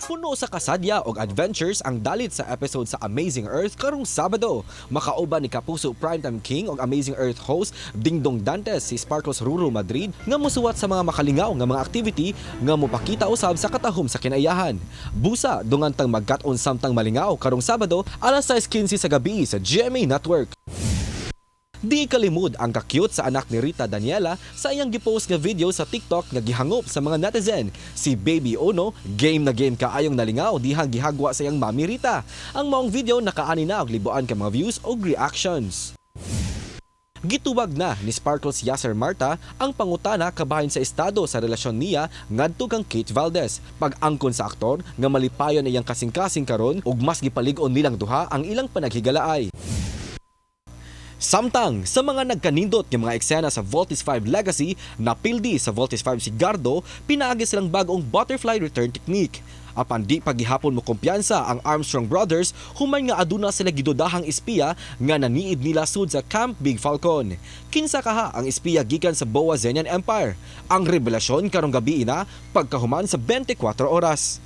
Puno sa kasadya og adventures ang dalit sa episode sa Amazing Earth karong Sabado. Makauban ni Kapuso Primetime King og Amazing Earth host Dingdong Dantes si Sparkles Ruru Madrid nga mosuwat sa mga makalingaw nga mga activity nga mopakita usab sa katahom sa kinaiyahan. Busa, dungan tang magkat-on samtang malingaw karong Sabado, alas 6:15 sa gabi sa GMA Network. Di kalimod ang ka-cute sa anak ni Rita Daniela sa iyang gipost nga video sa TikTok nga gihangop sa mga netizen. Si Baby Ono, game na game kaayong nalingaw dihang gihagwa sa iyang mami Rita. Ang maong video nakaani na og libuan ka mga views og reactions. Gitubag na ni Sparkles Yasser Marta ang pangutana kabahin sa estado sa relasyon niya ngadto kang Kate Valdez. Pag-angkon sa aktor nga malipayon iyang kasing-kasing karon ug mas gipalig-on nilang duha ang ilang panaghigalaay. Samtang sa mga nagkanindot nga mga eksena sa Voltes 5 Legacy, napildi sa Voltes 5 si Gardo pinaagi silang bag-ong butterfly return technique. Apan di pagihapon mo kumpiyansa ang Armstrong Brothers human nga aduna sila gidudahang espiya nga naniid nila sud sa Camp Big Falcon. Kinsa kaha ang espiya gikan sa Boa Zenian Empire? Ang revelasyon karong gabi na pagkahuman sa 24 Oras.